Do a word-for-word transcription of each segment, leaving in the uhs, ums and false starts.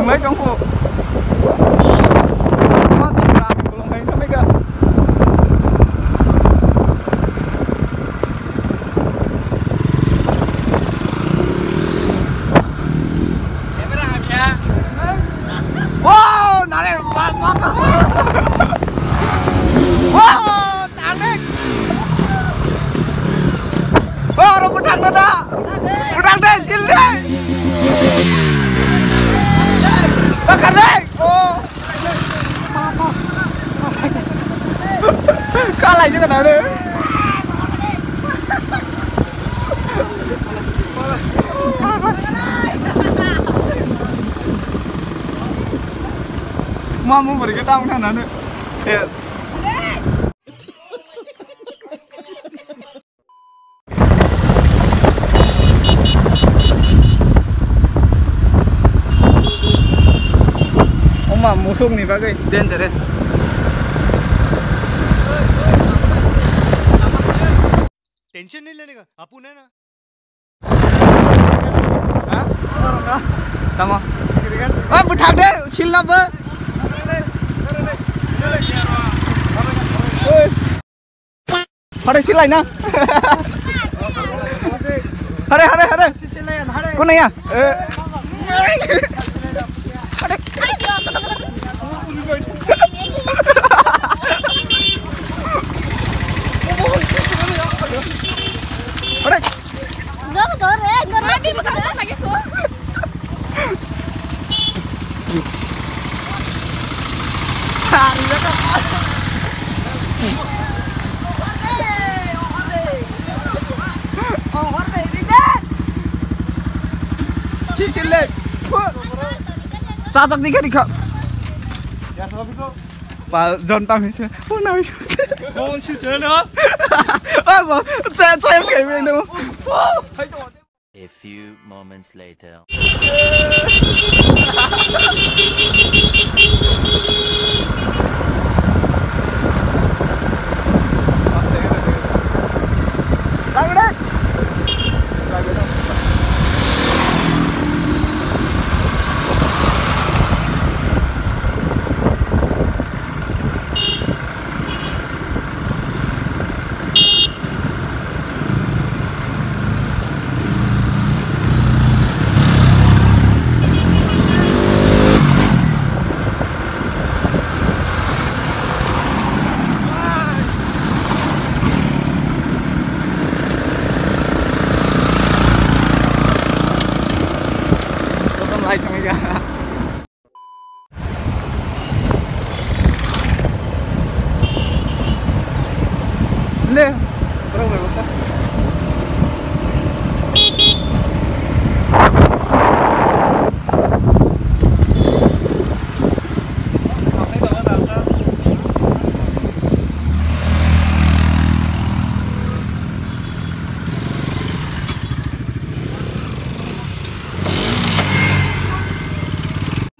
Mai tong ko. Ma si ra ko mai tong ka. Wow, nare, wa, wa, ka. Wow, nare. Wow, ro bwthang na da. Bwthang de, sil de. Bakar de. Oh. Kalai juga nare. Mamu beri kita mungkin nane. Yes. Oma musuk ni bagwi dangerous. Tension nahi lene ka, apu na na. Tamo. Ah, bwthak de, sil na bo. Hare silai na. Hare, hare, hare. Kona ya? Eh. Hare. Hare. Chajak di kha. Ba, jonta mi se. Oh, na mi se. Bon, si se na. Ah, ba, cha, cha, ya se mi no. A few moments later.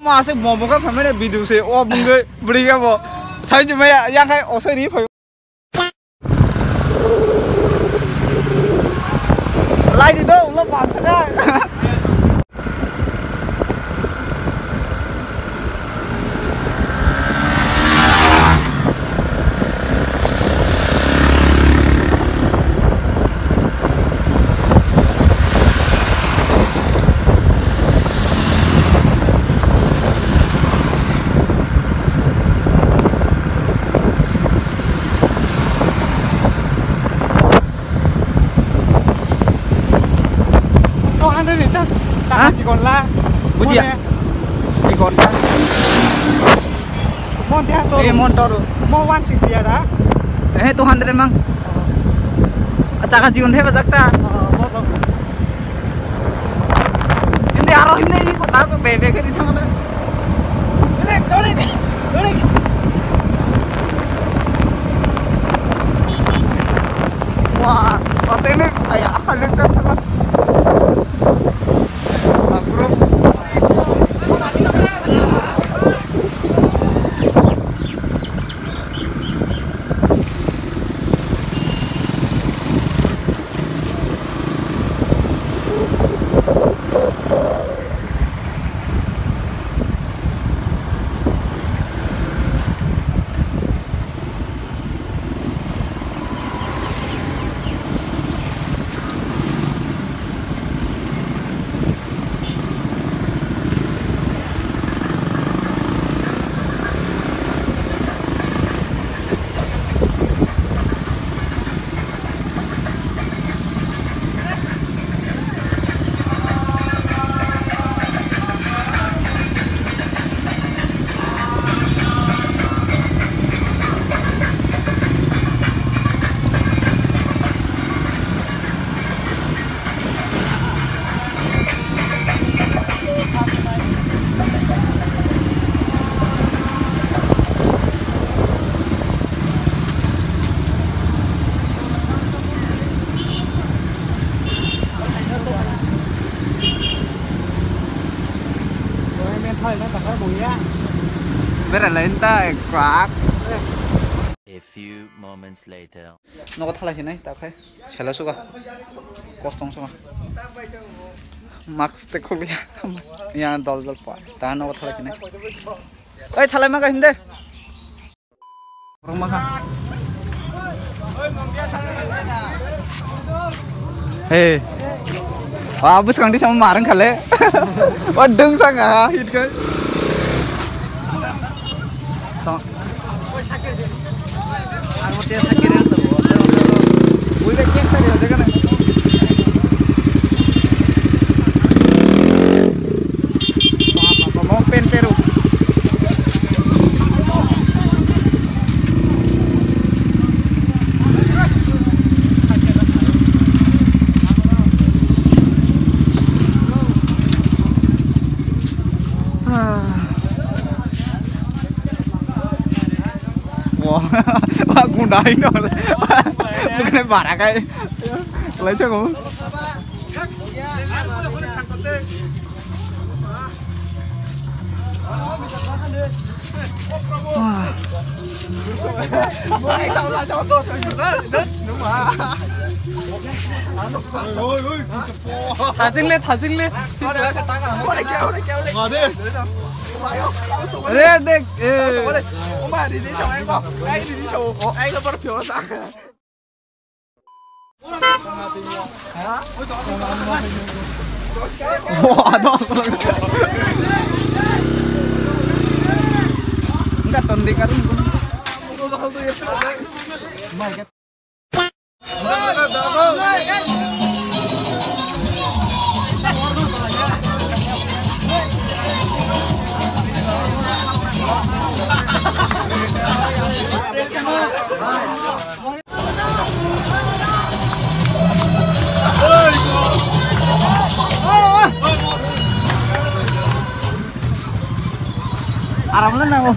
Mo aswk bobo kha phaimani video se o bungwi bwrwi khe bo sai chumaya yang khai osai ri phai. Lai di do ulo bang kha. Two hundred ni ta, taka chikon la. Bujiya. Chikon la. Mon dia to. Eh, mon to. Mo one sixty ada. Eh, two hundred mang. Taka chikon theba jakta. Hindi aro hindi ko tar ko bebe ke di thang na. Dole, dole, dole. Wah, pasti ini kayak halus banget. Bangkrut. Berai lai ta kwak. A few moments later. Nogo thalai sinai ta khai. Sela suga. Kostong suga. Max te khulia. Ya dol dol pa. Ta nogo thalai sinai. Oi thalai ma ga hinde. Hey. Wah, bus kang di sama marang kale. Wah, deng sanga hit kai. Tong. Ang mo tiya sakit ya, sabo. Uy, be kek tadi ada kan? Wah, apa mau pen peru? Ah. Wah, wah, gunda ini. Bukan bara kai. Lai chang. Wah. Thajing le, thajing le. Re, dek, eh. Wah, dong. Enggak, tonding kan. Aram le nango.